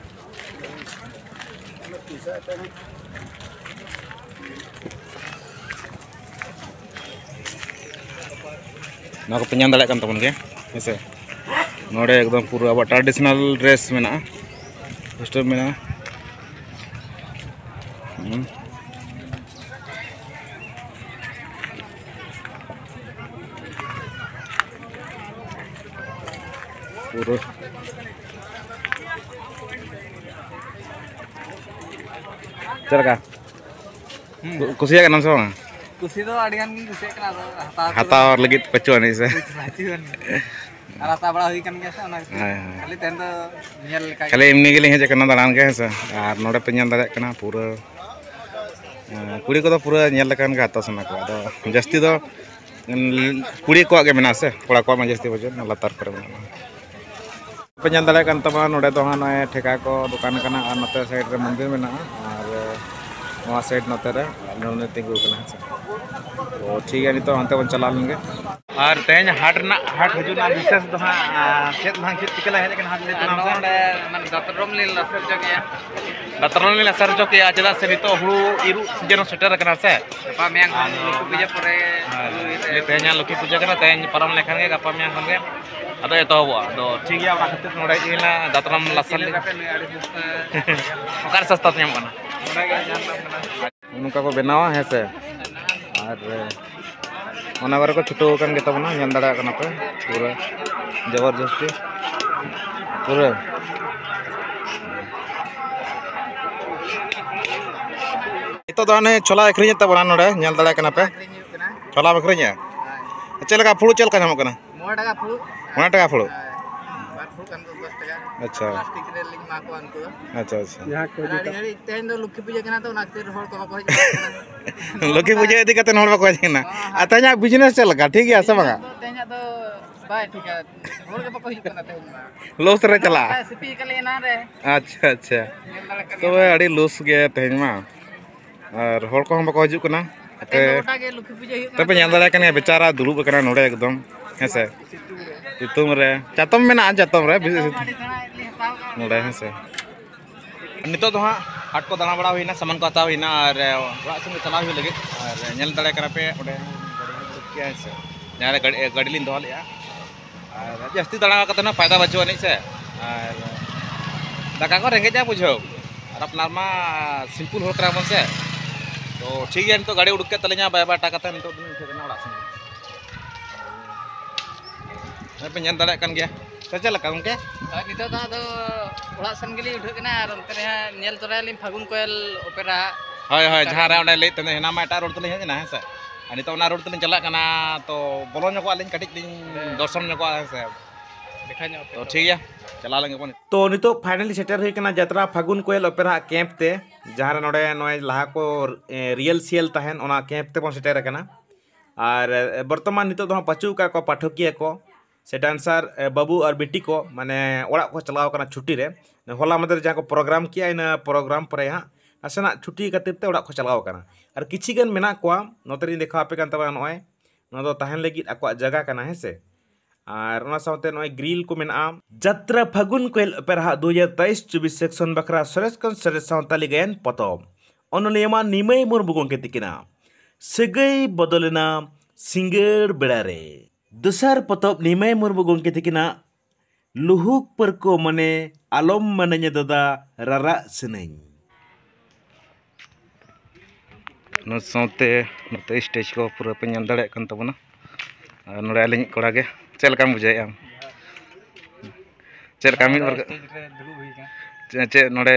ᱱᱚᱣᱟ ᱠᱚᱯᱮ ᱧᱟᱢ ᱫᱟᱲᱮᱭᱟᱜ ᱠᱟᱱ ᱛᱟᱵᱚᱱ ᱜᱮᱭᱟ, ᱦᱮᱸ ᱥᱮ᱾ ᱱᱚᱰᱮ ᱮᱠᱫᱚᱢ ᱯᱩᱨᱟᱹ ᱟᱵᱚᱣᱟᱜ traditional dress ᱢᱮᱱᱟᱜᱼᱟ, ᱦᱳᱥᱴᱮᱞ ᱢᱮᱱᱟᱜᱼᱟ᱾ ᱦᱩᱸ᱾ ᱯᱩᱨᱟᱹ ᱪᱮᱫ ᱞᱮᱠᱟ? ᱦᱩᱸ᱾ ᱠᱩ-, ᱠᱩᱥᱤᱭᱟᱜ ᱠᱟᱱᱟᱢ ᱥᱮ ᱵᱟᱝ? ᱠᱩᱥᱤ ᱫᱚ ᱟᱹᱰᱤ ᱜᱟᱱ ᱜᱤᱧ ᱠᱩᱥᱤᱭᱟᱜ ᱠᱟᱱᱟ, ᱟᱫᱚ ᱦᱟᱛᱟᱣ ᱠᱚᱫᱚ ᱦᱟᱛᱟᱣ ᱞᱟᱹᱜᱤᱫ ᱯᱟᱹᱪᱩᱜ ᱟᱹᱱᱤᱡ ᱥᱮ? ᱯᱟᱹᱪᱩᱜ ᱟᱹᱱᱤᱡ᱾ ᱟᱨ ᱦᱟᱛᱟᱣ ᱵᱟᱲᱟ ᱦᱩᱭ ᱠᱟᱱ ᱜᱮᱭᱟ ᱥᱮ, ᱚᱱᱟ ᱠᱷᱟᱹᱛᱤᱨ ᱦᱳᱭ, ᱦᱳᱭ᱾ ᱠᱷᱟᱹᱞᱤ ᱛᱮᱦᱮᱧ ᱫᱚ ᱧᱮᱞ ᱞᱮᱠᱟ ᱜᱮ᱾ ᱠᱷᱟᱹᱞᱤ ᱮᱢᱱᱤ ᱜᱮᱞᱤᱧ ᱦᱮᱡ ᱟᱠᱟᱱᱟ ᱫᱟᱬᱟᱱ ᱜᱮ, ᱦᱮᱸ ᱥᱮ? ᱟᱨ ᱱᱚᱰᱮ ᱯᱮ ᱧᱮᱞ ᱫᱟᱲᱮᱭᱟᱜ ᱠᱟᱱᱟ ᱯᱩᱨᱟᱹ ᱦᱮᱸ, ᱠᱩᱲᱤ ᱠᱚᱫᱚ ᱯᱩᱨᱟᱹ ᱧᱮᱞ ᱞᱮᱠᱷᱟᱱ ᱜᱮ ᱦᱟᱛᱟᱣ ᱥᱟᱱᱟ ᱠᱚᱣᱟ᱾ ᱟᱫᱚ ᱡᱟᱹᱥᱛᱤ ᱫᱚ, ᱩᱸ, ᱠᱩᱲᱤ ᱠᱚᱣᱟᱜ ᱜᱮ ᱢᱮᱱᱟᱜᱼᱟ ᱥᱮ, ᱠᱚᱲᱟ ᱠᱚᱣᱟᱜ ᱢᱟ ᱡᱟᱹᱥᱛᱤ ᱵᱚᱪᱚᱝ ᱞᱟᱛᱟᱨ ᱠᱚᱨᱮ ᱢᱮᱱᱟᱜᱼᱟ᱾ ᱯᱮ ᱧᱮᱞ ᱫᱟᱲᱮᱭᱟᱜ ᱠᱟᱱ ᱛᱟᱵᱚᱱᱟ, ᱱᱚᱰᱮ ᱫᱚ ᱦᱟᱸᱜ ᱱᱚᱜᱼᱚᱭ ᱴᱷᱮᱠᱟ ᱠᱚ ᱫᱚᱠᱟᱱ ᱠᱟᱱᱟ ᱟᱨ ᱱᱚᱛᱮ ᱥᱟᱭᱤᱰ ᱨᱮ ᱢᱚᱱᱫᱤᱨ ᱢᱮᱱᱟᱜᱼᱟ ᱟᱨ ᱱᱚᱣᱟ ᱥᱟᱭᱤᱰ ᱱᱚᱛᱮ ᱨᱮ ᱱᱚᱰᱮ ᱛᱤᱸᱜᱩ ᱠᱟᱱᱟ, ᱦᱮᱸ ᱥᱮ᱾ ᱛᱚ ᱴᱷᱤᱠ ᱜᱮᱭᱟ, ᱱᱤᱛᱚᱜ ᱦᱟᱱᱛᱮ ᱵᱚᱱ ᱪᱟᱞᱟᱣ ᱞᱮᱱ ᱜᱮ᱾ ᱟᱨ ᱛᱮᱦᱮᱧ ᱦᱟᱴ ᱨᱮᱱᱟᱜ, ᱦᱟᱴ ᱦᱤᱡᱩᱜ ᱨᱮᱱᱟᱜ ᱵᱤᱥᱮᱥ ᱫᱚ ᱦᱟᱸᱜ, ᱟᱨ ᱪᱮᱫ ᱦᱟᱸᱜ, ᱪᱮᱫ ᱪᱤᱠᱟᱹ ᱞᱮ ᱦᱮᱡ ᱟᱠᱟᱱᱟ ᱦᱟᱸᱜ, ᱞᱟᱹᱭ ᱛᱟᱞᱟᱝ ᱢᱮᱥᱮ᱾ ᱱᱚᱰᱮ ᱢᱟᱱᱮ ᱫᱟᱛᱨᱚᱢ ᱞᱤᱧ ᱞᱟᱥᱮᱨ ᱦᱚᱪᱚ ᱠᱮᱜᱼᱟ᱾ ᱫᱟᱛᱨᱚᱢ ᱞᱤᱧ ᱞᱟᱥᱮᱨ ᱦᱚᱪᱚ ᱠᱮᱜᱼᱟ, ᱪᱮᱫᱟᱜ ᱥᱮ ᱱᱤᱛᱚᱜ ᱦᱩᱲᱩ ᱤᱨᱚᱜ ᱥᱤᱡᱮᱱ ᱦᱚᱸ ᱥᱮᱴᱮᱨ ᱟᱠᱟᱱᱟ ᱥᱮ᱾ ᱜᱟᱯᱟ ᱢᱮᱭᱟᱝ ᱠᱷᱚᱱ ᱟᱫᱚ ᱞᱚᱠᱠᱷᱤ ᱯᱩᱡᱟᱹ ᱯᱚᱨᱮ ᱦᱮᱸ, ᱦᱩᱲᱩ ᱤᱨ ᱨᱮ ᱛᱮᱦᱮᱧ ᱦᱟᱸᱜ ᱞᱚᱠᱠᱷᱤ ᱯᱩᱡᱟᱹ ᱠᱟᱱᱟ, ᱛᱮᱦᱮᱧ ᱯᱟᱨᱚᱢ ᱞᱮᱱᱠᱷᱟᱱ ᱜᱮ ᱜᱟᱯᱟ ᱢᱮᱭᱟᱝ ᱠᱷᱚᱱ ᱜᱮ ᱟᱫᱚ ᱮᱛᱚᱦᱚᱵᱚᱜᱼᱟ᱾ ᱟᱫᱚ ᱴᱷᱤᱠ ᱜᱮᱭᱟ, ᱚᱱᱟ ᱠᱷᱟᱹᱛᱤᱨ ᱱᱚᱰᱮ ᱦᱮᱡ ᱦᱩᱭᱱᱟ ᱫᱟᱛᱨᱚᱢ ᱞᱟᱥᱮᱨ ᱞᱟᱹᱜᱤᱫ᱾ ᱚᱠᱟᱨᱮ ᱥᱚᱥᱛᱟ ᱛᱮ ᱧᱟᱢᱚᱜ ᱠᱟᱱᱟ? ᱱᱚᱰᱮ ᱜᱮ ᱧᱟᱢ ᱧᱟᱢ ᱠᱟᱱᱟ᱾ ᱱᱚᱝᱠᱟ ᱠᱚ ᱵᱮᱱᱟᱣᱟ, ᱦᱮᱸ ᱥᱮ᱾ ᱟᱨ ᱚᱱᱟ ᱠᱚᱨᱮ ᱠᱚ ᱪᱷᱩᱴᱟᱹᱣ ᱟᱠᱟᱱ ᱜᱮᱛᱟ ᱵᱚᱱᱟ, ᱧᱮᱞ ᱫᱟᱲᱮᱭᱟᱜ ᱠᱟᱱᱟ ᱯᱮ ᱯᱩᱨᱟᱹ ᱡᱚᱵᱚᱨᱡᱚᱥᱛᱤ ᱯᱩᱨᱟᱹ᱾ ᱱᱤᱛᱚᱜ ᱫᱚ ᱦᱟᱱᱮ ᱪᱷᱳᱞᱟ ᱟᱹᱠᱷᱨᱤᱧᱮᱫ ᱛᱟᱵᱚᱱᱟ ᱱᱚᱰᱮ, ᱧᱮᱞ ᱫᱟᱲᱮᱭᱟᱜ ᱠᱟᱱᱟ ᱯᱮ᱾ ᱟᱹᱠᱷᱨᱤᱧ ᱦᱩᱭᱩᱜ ᱠᱟᱱᱟ᱾ ᱪᱷᱳᱞᱟᱢ ᱟᱹᱠᱷᱨᱤᱧᱮᱜᱼᱟ? ᱦᱳᱭ᱾ ᱪᱮᱫ ᱞᱮᱠᱟ ᱯᱷᱩᱲᱩᱜ, ᱪᱮᱫ ᱞᱮᱠᱟ ᱧᱟᱢᱚᱜ ᱠᱟᱱᱟ? ᱢᱚᱬᱮ ᱴᱟᱠᱟ ᱯᱷᱩᱲᱩᱜ᱾ ᱢᱚᱬᱮ ᱴᱟᱠᱟ ᱯᱷᱩᱲᱩᱜ? ᱦᱳᱭ᱾ ᱵᱟᱨ ᱯᱷᱩᱲᱩᱜ ᱠᱷᱟᱱ ᱫᱚ ᱫᱚᱥ ᱴᱟᱠᱟ᱾ ᱟᱪᱪᱷᱟ᱾ ᱯᱞᱟᱥᱴᱤᱠ ᱨᱮ ᱞᱤᱧ ᱮᱢᱟ ᱠᱚᱣᱟ ᱩᱱᱠᱩ ᱫᱚ᱾ ᱟᱪᱪᱷᱟ, ᱟᱪᱪᱷᱟ᱾ ᱡᱟᱦᱟᱸ ᱠᱚ ᱟᱨ ᱤᱫᱤ ᱟᱹᱰᱤ ᱠᱟᱜ᱾ ᱜᱷᱟᱹᱲᱤᱡ ᱛᱮᱦᱮᱧ ᱫᱚ ᱞᱚᱠᱠᱷᱤ ᱯᱩᱡᱟᱹ ᱠᱟᱱᱟ ᱛᱚ, ᱚᱱᱟ ᱠᱷᱟᱹᱛᱤᱨ ᱦᱚᱲ ᱠᱚ ᱵᱟᱠᱚ ᱦᱤᱡᱩᱜ ᱠᱟᱱᱟ᱾ ᱞᱚᱠᱠᱷᱤ ᱯᱩᱡᱟᱹ ᱤᱫᱤ ᱠᱟᱛᱮ ᱦᱚᱲ ᱵᱟᱠᱚ ᱦᱮᱡ ᱠᱟᱱᱟ᱾ ᱦᱚᱸ, ᱦᱚᱸ᱾ ᱟᱨ ᱛᱮᱦᱮᱧᱟᱜ ᱵᱤᱡᱽᱱᱮᱥ ᱪᱮᱫ ᱞᱮᱠᱟ? ᱴᱷᱤᱠ ᱜᱮᱭᱟ ᱥᱮ ᱵᱟᱝᱟ? ᱛᱮᱦᱮᱧᱟᱜ ᱫᱚ ᱵᱟᱭ ᱴᱷᱤᱠᱟ᱾ ᱦᱚᱲ ᱜᱮ ᱵᱟᱠᱚ ᱦᱤᱡᱩᱜ ᱠᱟᱱᱟ ᱛᱮᱦᱮᱧ ᱢᱟ᱾ ᱞᱚᱥ ᱨᱮ ᱪᱟᱞᱟᱜᱼᱟ᱾ ᱥᱤᱯᱤ ᱠᱟᱞᱮ ᱮᱱᱟᱝ ᱨᱮ᱾ ᱟᱪᱪᱷᱟ, ᱟᱪᱪᱷᱟ᱾ ᱧᱮᱞ ᱫᱟᱲᱮᱭᱟᱜ ᱠᱟᱱ ᱛᱚᱵᱮ ᱜᱮᱭᱟ᱾ ᱟᱹᱰᱤ ᱞᱚᱥ ᱜᱮ ᱛᱮᱦᱮᱧ ᱢᱟ᱾ ᱟᱨ ᱦᱚᱲ ᱠᱚᱦᱚᱸ ᱵᱟᱠᱚ ᱦᱤᱡᱩᱜ ᱠᱟᱱᱟ᱾ ᱛᱮᱦᱮᱧ ᱫᱚ ᱟᱯᱮ, ᱜᱚᱴᱟ ᱜᱮ ᱞᱚᱠᱠᱷᱤ ᱯᱩᱡᱟᱹ ᱦᱩᱭᱩᱜ ᱠᱟᱱᱟ ᱛᱚᱵᱮ ᱛᱚ᱾ ᱧᱮᱞ ᱫᱟᱲᱮᱭᱟᱜ ᱠᱟᱱ ᱜᱮᱭᱟ, ᱵᱮᱪᱟᱨᱟ ᱫᱩᱲᱩᱵ ᱟᱠᱟᱱᱟ ᱱᱚᱰᱮ ᱮᱠᱫᱚᱢ, ᱦᱮᱸ ᱥᱮ? ᱥᱤᱛᱩᱝ ᱨᱮ᱾ ᱥᱤᱛᱩᱝ ᱨᱮ᱾ ᱪᱟᱛᱚᱢ ᱢᱮᱱᱟᱜᱼᱟ, ᱪᱟᱛᱚᱢ ᱨᱮ᱾ ᱪᱟᱛᱚᱢ ᱟᱹᱰᱤ ᱥᱮᱬᱟ ᱞᱤᱧ ᱦᱟᱛᱟᱣ ᱠᱟᱜᱼᱟ᱾ ᱱᱚᱰᱮ, ᱦᱮᱸ ᱥᱮ? ᱱᱤᱛᱚᱜ ᱫᱚ ᱦᱟᱸᱜ ᱦᱟᱴ ᱠᱚ ᱫᱟᱬᱟ ᱵᱟᱲᱟ ᱦᱩᱭᱱᱟ, ᱥᱟᱢᱟᱱ ᱠᱚ ᱦᱟᱛᱟᱣ ᱦᱩᱭᱱᱟ ᱟᱨ ᱚᱲᱟᱜ ᱥᱮᱱ ᱜᱮ ᱪᱟᱞᱟᱣ ᱦᱩᱭᱩᱜ ᱞᱟᱹᱜᱤᱫ᱾ ᱟᱨ ᱧᱮᱞ ᱫᱟᱲᱮᱭᱟᱜ ᱠᱟᱱᱟ ᱯᱮ ᱚᱸᱰᱮ ᱜᱟᱹᱰᱤ ᱦᱚᱸ ᱫᱩᱲᱩᱵ ᱜᱮᱭᱟ, ᱦᱮᱸ ᱥᱮ? ᱡᱟᱦᱟᱸ ᱨᱮ ᱜᱟᱹᱰᱤ, ᱜᱟᱹᱰᱤ ᱞᱤᱧ ᱫᱚᱦᱚ ᱞᱮᱫᱼᱟ᱾ ᱟᱨ ᱡᱟᱹᱥᱛᱤ ᱫᱟᱬᱟ ᱠᱟᱛᱮ ᱦᱚᱸ ᱯᱷᱟᱭᱫᱟ ᱵᱟᱹᱪᱩᱜ ᱟᱹᱱᱤᱡ ᱥᱮ᱾ ᱟᱨ ᱫᱟᱠᱟ ᱠᱚ ᱨᱮᱸᱜᱮᱡᱼᱟ ᱵᱩᱡᱷᱟᱹᱣ᱾ ᱟᱨ ᱟᱯᱱᱟᱨ ᱢᱟ ᱥᱤᱢᱯᱩᱞ ᱦᱚᱲ ᱠᱟᱱᱟ ᱵᱚᱱ ᱥᱮ᱾ ᱛᱚ ᱴᱷᱤᱠ ᱜᱮᱭᱟ, ᱱᱤᱛᱚᱜ ᱜᱟᱹᱰᱤ ᱩᱰᱩᱠ ᱠᱮᱫ ᱛᱟᱹᱞᱤᱧᱟ ᱵᱟᱭ ᱵᱟᱭ ᱴᱟᱠᱟ ᱠᱟᱛᱮ ᱱᱤᱛᱚᱜ ᱫᱚᱞᱤᱧ ᱩᱴᱷᱟᱹᱣ ᱠᱟᱱᱟ ᱚᱲᱟᱜ ᱥᱮᱱ᱾ ᱱᱚᱜᱼᱚᱭ ᱯᱮ ᱧᱮᱞ ᱫᱟᱲᱮᱭᱟᱜ ᱠᱟᱱ ᱜᱮᱭᱟ᱾ ᱥᱮ ᱪᱮᱫ ᱞᱮᱠᱟ ᱜᱚᱢᱠᱮ? ᱦᱳᱭ, ᱱᱤᱛᱚᱜ ᱫᱚ ᱟᱫᱚ ᱚᱲᱟᱜ ᱥᱮᱱ ᱜᱮᱞᱤᱧ ᱩᱰᱷᱟᱹᱜ ᱠᱟᱱᱟ ᱟᱨ ᱚᱱᱛᱮ ᱨᱮ ᱦᱟᱸᱜ ᱧᱮᱞ ᱛᱚᱨᱟᱭᱟᱞᱤᱧ ᱯᱷᱟᱹᱜᱩᱱ ᱠᱚᱭᱮᱞ ᱚᱯᱮᱨᱟ᱾ ᱦᱳᱭ, ᱦᱳᱭ, ᱚᱠᱟᱨᱮ ᱡᱟᱦᱟᱸ ᱨᱮ ᱚᱸᱰᱮ ᱞᱟᱹᱭᱮᱫ ᱛᱟᱦᱮᱸ, ᱦᱮᱱᱟᱝ ᱢᱟ ᱮᱴᱟᱜ ᱨᱳᱰ ᱛᱮᱞᱤᱧ ᱦᱮᱡ ᱮᱱᱟ, ᱦᱮᱸ ᱥᱮ? ᱟᱨ ᱱᱤᱛᱚᱜ ᱚᱱᱟ ᱨᱳᱰ ᱛᱮᱞᱤᱧ ᱪᱟᱞᱟᱜ ᱠᱟᱱᱟ, ᱛᱚ ᱵᱚᱞᱚ ᱧᱚᱜᱚᱜ ᱟᱹᱞᱤᱧ, ᱠᱟᱹᱴᱤᱡ ᱞᱤᱧ ᱦᱮᱸ᱾ ᱫᱚᱨᱥᱚᱱ ᱧᱚᱜᱚᱜᱼᱟ, ᱦᱮᱸ ᱥᱮ? ᱛᱚ ᱴᱷᱤᱠ ᱜᱮᱭᱟ, ᱪᱟᱞᱟᱣ ᱞᱮᱱ ᱜᱮᱵᱚᱱ᱾ ᱛᱚ ᱱᱤᱛᱚᱜ finally ᱥᱮᱴᱮᱨ ᱦᱩᱭ ᱠᱟᱱᱟ ᱡᱟᱛᱨᱟ ᱯᱷᱟᱹᱜᱩᱱ ᱠᱚᱭᱮᱞ ᱚᱯᱮᱨᱟ ᱦᱟᱜ ᱠᱮᱢᱯ ᱛᱮ, ᱡᱟᱦᱟᱸ ᱨᱮ ᱱᱚᱰᱮ ᱱᱚᱜᱼᱚᱭ ᱞᱟᱦᱟ ᱠᱚ ᱨᱤᱭᱮᱞ ᱥᱤᱭᱮᱞ ᱛᱟᱦᱮᱱ, ᱚᱱᱟ ᱠᱮᱢᱯ ᱛᱮᱵᱚᱱ ᱥᱮᱴᱮᱨ ᱟᱠᱟᱱᱟ᱾ ᱟᱨ ᱵᱚᱨᱛᱚᱢᱟᱱ ᱱᱤᱛᱚᱜ ᱫᱚ ᱦᱟᱸᱜ ᱯᱟᱹᱪᱩᱜ ᱟᱠᱟᱫ ᱠᱚᱣᱟ ᱯᱟᱴᱷᱚᱠᱤᱭᱟᱹ ᱠᱚ ᱥᱮ ᱰᱟᱱᱥᱟᱨ ᱵᱟᱹᱵᱩ ᱟᱨ ᱵᱤᱴᱤ ᱠᱚ, ᱢᱟᱱᱮ ᱚᱲᱟᱜ ᱠᱚ ᱪᱟᱞᱟᱣ ᱟᱠᱟᱱᱟ ᱪᱷᱩᱴᱤ ᱨᱮ᱾ ᱦᱚᱞᱟ ᱢᱟᱫᱷᱮᱨ ᱡᱟᱦᱟᱸ ᱠᱚ ᱯᱨᱳᱜᱨᱟᱢ ᱠᱮᱜᱼᱟ, ᱤᱱᱟᱹ ᱯᱨᱳᱜᱨᱟᱢ ᱯᱚᱨᱮ ᱦᱟᱸᱜ ᱱᱟᱥᱮᱱᱟᱜ ᱪᱷᱩᱴᱤ ᱠᱷᱟᱹᱛᱤᱨ ᱛᱮ ᱚᱲᱟᱜ ᱠᱚ ᱪᱟᱞᱟᱣ ᱟᱠᱟᱱᱟ᱾ ᱟᱨ ᱠᱤᱪᱷᱤ ᱜᱟᱱ ᱢᱮᱱᱟᱜ ᱠᱚᱣᱟ, ᱱᱚᱛᱮ ᱨᱤᱧ ᱫᱮᱠᱷᱟᱣ ᱟᱯᱮ ᱠᱟᱱ ᱛᱟᱵᱚᱱᱟ, ᱱᱚᱜᱼᱚᱭ ᱱᱚᱣᱟ ᱫᱚ ᱛᱟᱦᱮᱱ ᱞᱟᱹᱜᱤᱫ ᱟᱠᱚᱣᱟᱜ ᱡᱟᱭᱜᱟ ᱠᱟᱱᱟ, ᱦᱮᱸ ᱥᱮ᱾ ᱟᱨ ᱚᱱᱟ ᱥᱟᱶᱛᱮ ᱱᱚᱜᱼᱚᱭ ᱜᱨᱤᱞ ᱠᱚ ᱢᱮᱱᱟᱜᱼᱟ᱾ ᱡᱟᱛᱨᱟ ᱯᱷᱟᱹᱜᱩᱱ ᱠᱚᱭᱮᱞ ᱚᱯᱮᱨᱟ ᱦᱟᱜ ᱫᱩ ᱦᱟᱡᱟᱨ ᱛᱮᱭᱤᱥ ᱪᱚᱵᱵᱤᱥ ᱥᱮᱠᱥᱚᱱ ᱵᱟᱠᱷᱨᱟ ᱥᱚᱨᱮᱥ ᱠᱷᱚᱱ ᱥᱚᱨᱮᱥ ᱥᱟᱶᱛᱟᱞᱤ ᱜᱟᱭᱟᱱ ᱯᱚᱛᱚᱵ᱾ ᱚᱱᱚᱞᱤᱭᱟᱹ ᱢᱟ ᱱᱤᱢᱟᱹᱭ ᱢᱩᱨᱢᱩ ᱜᱚᱢᱠᱮ ᱛᱤᱠᱤᱱᱟᱜ ᱥᱟᱹᱜᱟᱹᱭ ᱵᱚᱫᱚᱞᱮᱱᱟ ᱥᱤᱸᱜᱟᱹᱲ ᱵᱮᱲᱟ ᱨᱮ᱾ ᱫᱚᱥᱟᱨ ᱯᱚᱛᱚᱵ ᱱᱤᱢᱟᱹᱭ ᱢᱩᱨᱢᱩ ᱜᱚᱢᱠᱮ ᱛᱤᱠᱤᱱᱟᱜ ᱞᱩᱦᱩᱠ ᱯᱟᱹᱨᱠᱟᱹᱣ ᱢᱚᱱᱮ ᱟᱞᱚᱢ ᱢᱟᱱᱟᱧᱟ ᱫᱟᱫᱟ ᱨᱟᱨᱟᱜ ᱥᱟᱹᱱᱟᱹᱧ᱾ ᱚᱱᱟ ᱥᱟᱶᱛᱮ ᱱᱚᱛᱮ ᱥᱴᱮᱡᱽ ᱠᱚ ᱯᱩᱨᱟᱹ ᱯᱮ ᱧᱮᱞ ᱫᱟᱲᱮᱭᱟᱜ ᱠᱟᱱ ᱛᱟᱵᱚᱱᱟ᱾ ᱟᱨ ᱱᱚᱰᱮ ᱟᱹᱞᱤᱧ ᱠᱚᱲᱟ ᱜᱮ, ᱪᱮᱫ ᱞᱮᱠᱟᱢ ᱵᱩᱡᱷᱟᱹᱣᱮᱫᱼᱟ ᱟᱢ? ᱪᱮᱫ ᱞᱮᱠᱟ ᱢᱤᱫ ᱵᱟᱨ ᱥᱴᱮᱡᱽ ᱨᱮ ᱫᱩᱲᱩᱵ ᱦᱩᱭ ᱠᱟᱱᱟ᱾ ᱪᱮᱫ, ᱪᱮᱫ ᱱᱚᱰᱮ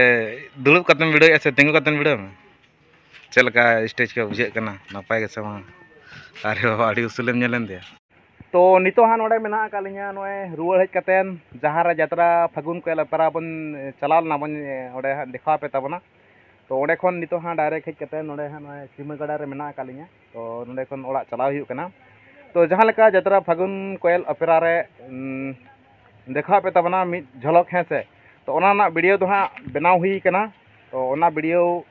ᱫᱩᱲᱩᱵ ᱠᱟᱛᱮᱢ ᱵᱷᱤᱰᱤᱭᱳᱭᱮᱫᱼᱟ ᱥᱮ ᱛᱤᱸᱜᱩ ᱠᱟᱛᱮᱢ ᱵᱷᱤᱰᱤᱭᱳᱭ ᱢᱮ? ᱪᱮᱫ ᱞᱮᱠᱟ ᱥᱴᱮᱡᱽ ᱠᱚ ᱵᱩᱡᱷᱟᱹᱜ ᱠᱟᱱᱟ, ᱱᱟᱯᱟᱭ ᱜᱮ ᱥᱮ ᱵᱟᱝ? ᱟᱨᱮ ᱵᱟᱵᱟ, ᱟᱹᱰᱤ ᱩᱥᱩᱞᱮᱢ ᱧᱮᱞᱮᱱ ᱫᱚᱭᱟ᱾ ᱛᱚ ᱱᱤᱛᱚᱜ ᱦᱟᱸᱜ ᱱᱚᱰᱮ ᱢᱮᱱᱟᱜ ᱟᱠᱟᱫ ᱞᱤᱧᱟ, ᱱᱚᱜᱼᱚᱭ ᱨᱩᱣᱟᱹᱲ ᱦᱮᱡ ᱠᱟᱛᱮᱱ ᱡᱟᱦᱟᱸ ᱨᱮ ᱡᱟᱛᱨᱟ ᱯᱷᱟᱹᱜᱩᱱ ᱠᱚᱭᱮᱞ ᱚᱯᱮᱨᱟ ᱵᱚᱱ ᱪᱟᱞᱟᱣ ᱞᱮᱱᱟ, ᱵᱚᱱ ᱚᱸᱰᱮ ᱦᱟᱸᱜ ᱫᱮᱠᱷᱟᱣ ᱟᱯᱮ ᱛᱟᱵᱚᱱᱟ᱾ ᱛᱚ ᱚᱸᱰᱮ ᱠᱷᱚᱱ ᱱᱤᱛᱚᱜ ᱦᱟᱸᱜ ᱰᱟᱭᱨᱮᱠᱴ ᱦᱮᱡ ᱠᱟᱛᱮ ᱱᱚᱰᱮ ᱦᱟᱸᱜ ᱱᱚᱜᱼᱚᱭ ᱥᱤᱢᱟᱹ ᱜᱟᱰᱟ ᱨᱮ ᱢᱮᱱᱟᱜ ᱟᱠᱟᱫ ᱞᱤᱧᱟ᱾ ᱛᱚ ᱱᱚᱸᱰᱮ ᱠᱷᱚᱱ ᱚᱲᱟᱜ ᱪᱟᱞᱟᱣ ᱦᱩᱭᱩᱜ ᱠᱟᱱᱟ᱾ ᱛᱚ ᱡᱟᱦᱟᱸ ᱞᱮᱠᱟ ᱡᱟᱛᱨᱟ ᱯᱷᱟᱹᱜᱩᱱ ᱠᱚᱭᱮᱞ ᱚᱯᱮᱨᱟ ᱨᱮ, ᱩᱢ, ᱫᱮᱠᱷᱟᱣ ᱯᱮ ᱛᱟᱵᱚᱱᱟ ᱢᱤᱫ ᱡᱷᱚᱞᱚᱠ, ᱦᱮᱸ ᱥᱮ᱾ ᱛᱚ ᱚᱱᱟ ᱨᱮᱱᱟᱜ ᱵᱷᱤᱰᱤᱭᱳ ᱫᱚ ᱦᱟᱸᱜ ᱵᱮᱱᱟᱣ ᱦᱩᱭ ᱠᱟᱱᱟ᱾ ᱛᱚ ᱚᱱᱟ ᱵᱷᱤᱰᱤᱭᱳ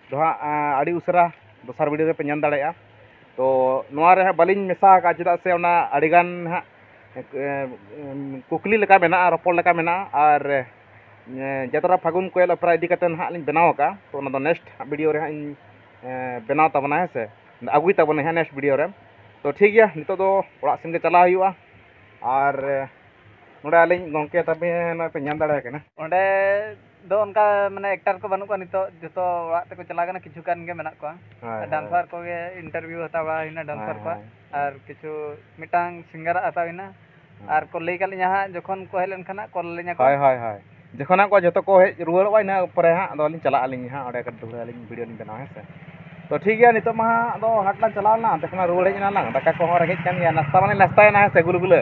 ᱫᱚ ᱦᱟᱸᱜ, ᱟᱸ, ᱟᱹᱰᱤ ᱩᱥᱟᱹᱨᱟ ᱫᱚᱥᱟᱨ ᱵᱷᱤᱰᱤᱭᱳ ᱨᱮᱯᱮ ᱧᱮᱞ ᱫᱟᱲᱮᱭᱟᱜᱼᱟ᱾ ᱛᱚ ᱱᱚᱣᱟ ᱨᱮ ᱦᱟᱸᱜ ᱵᱟᱹᱞᱤᱧ ᱢᱮᱥᱟ ᱟᱠᱟᱫᱼᱟ, ᱪᱮᱫᱟᱜ ᱥᱮ ᱚᱱᱟ ᱟᱹᱰᱤᱜᱟᱱ ᱦᱟᱸᱜ, ᱮ, ᱮᱢ, ᱠᱩᱠᱞᱤ ᱞᱮᱠᱟ ᱢᱮᱱᱟᱜᱼᱟ, ᱨᱚᱯᱚᱲ ᱞᱮᱠᱟ ᱢᱮᱱᱟᱜᱼᱟ᱾ ᱟᱨ, ᱮ, ᱡᱟᱛᱨᱟ ᱯᱷᱟᱹᱜᱩᱱ ᱠᱚᱭᱮᱞ ᱚᱯᱮᱨᱟ ᱤᱫᱤ ᱠᱟᱛᱮ ᱦᱟᱸᱜ ᱞᱤᱧ ᱵᱮᱱᱟᱣ ᱟᱠᱟᱫᱼᱟ᱾ ᱛᱚ ᱚᱱᱟ ᱫᱚ ᱱᱮᱠᱥᱴ ᱵᱷᱤᱰᱤᱭᱳ ᱨᱮ ᱦᱟᱸᱜ ᱤᱧ, ᱮ, ᱵᱮᱱᱟᱣ ᱛᱟᱵᱚᱱᱟ, ᱦᱮᱸ ᱥᱮ, ᱟᱹᱜᱩᱭ ᱛᱟᱵᱚᱱᱟ ᱦᱟᱸᱜ ᱱᱮᱠᱥᱴ ᱵᱷᱤᱰᱤᱭᱳ ᱨᱮ᱾ ᱛᱚ ᱴᱷᱤᱠ ᱜᱮᱭᱟ, ᱱᱤᱛᱚᱜ ᱫᱚ ᱚᱲᱟᱜ ᱥᱮᱱ ᱜᱮ ᱪᱟᱞᱟᱣ ᱦᱩᱭᱩᱜᱼᱟ᱾ ᱟᱨ, ᱮ, ᱱᱚᱰᱮ ᱟᱹᱞᱤᱧ ᱜᱚᱢᱠᱮ ᱛᱟᱵᱮᱱ ᱱᱚᱜᱼᱚᱭ ᱯᱮ ᱧᱮᱞ ᱫᱟᱲᱮᱭᱟᱭ ᱠᱟᱱᱟ᱾ ᱚᱸᱰᱮ ᱫᱚ ᱚᱱᱠᱟ ᱢᱟᱱᱮ ᱮᱠᱴᱟᱨ ᱠᱚ ᱵᱟᱹᱱᱩᱜ ᱠᱚᱣᱟ ᱱᱤᱛᱚᱜ, ᱡᱚᱛᱚ ᱚᱲᱟᱜ ᱛᱮᱠᱚ ᱪᱟᱞᱟᱣ ᱠᱟᱱᱟ, ᱠᱤᱪᱷᱩ ᱜᱟᱱ ᱜᱮ ᱢᱮᱱᱟᱜ ᱠᱚᱣᱟ᱾ ᱦᱳᱭ, ᱟᱨ ᱦᱳᱭ᱾ ᱰᱟᱱᱥᱟᱨ ᱠᱚᱜᱮ ᱤᱱᱴᱟᱨᱵᱷᱤᱭᱩ ᱦᱟᱛᱟᱣ ᱵᱟᱲᱟ ᱦᱩᱭᱱᱟ ᱰᱟᱱᱥᱟᱨ ᱦᱳᱭ, ᱠᱚᱣᱟᱜ᱾ ᱦᱳᱭ᱾ ᱟᱨ ᱠᱤᱪᱷᱩ ᱢᱤᱫᱴᱟᱝ ᱥᱤᱝᱜᱟᱨᱟᱜ ᱦᱟᱛᱟᱣ ᱦᱩᱭᱱᱟ᱾ ᱦᱳᱭ᱾ ᱟᱨ ᱠᱚ ᱞᱟᱹᱭ ᱠᱟᱜ ᱞᱤᱧᱟ ᱦᱟᱸᱜ, ᱡᱚᱠᱷᱚᱱ ᱠᱚ ᱦᱮᱡ ᱞᱮᱱᱠᱷᱟᱱ ᱦᱟᱸᱜ ᱠᱚᱞ ᱟᱹᱞᱤᱧᱟ ᱠᱚ᱾ ᱦᱳᱭ, ᱦᱳᱭ, ᱦᱳᱭ᱾ ᱡᱚᱠᱷᱚᱱ ᱦᱟᱸᱜ ᱠᱚ ᱡᱚᱛᱚ ᱠᱚ ᱦᱮᱡ ᱨᱩᱣᱟᱹᱲᱚᱜᱼᱟ, ᱤᱱᱟᱹ ᱯᱚᱨᱮ ᱦᱟᱸᱜ ᱟᱫᱚ ᱞᱤᱧ ᱪᱟᱞᱟᱜ ᱟᱹᱞᱤᱧ ᱦᱟᱸᱜ, ᱚᱸᱰᱮ ᱠᱟᱹᱴᱤᱡ ᱫᱚᱦᱲᱟ ᱞᱤᱧ ᱵᱷᱤᱰᱤᱭᱳ ᱞᱤᱧ ᱵᱮᱱᱟᱣᱟ, ᱦᱮᱸ ᱥᱮ᱾ ᱛᱚ ᱴᱷᱤᱠ ᱜᱮᱭᱟ, ᱱᱤᱛᱚᱜ ᱢᱟ ᱦᱟᱸᱜ ᱟᱫᱚ ᱦᱟᱴ ᱞᱟᱝ ᱪᱟᱞᱟᱣ ᱞᱮᱱᱟ, ᱚᱱᱛᱮ ᱠᱷᱚᱱᱟᱜ ᱨᱩᱣᱟᱹᱲ ᱦᱮᱡ ᱮᱱᱟ ᱞᱟᱝ, ᱫᱟᱠᱟ ᱠᱚᱦᱚᱸ ᱨᱮᱸᱜᱮᱡ ᱠᱟᱱ ᱜᱮᱭᱟ, ᱱᱟᱥᱛᱟ ᱢᱟᱞᱮ ᱱᱟᱥᱛᱟᱭᱮᱱᱟ, ᱦᱮᱸ ᱥᱮ, ᱜᱩᱞ ᱜᱩᱞᱟᱹ᱾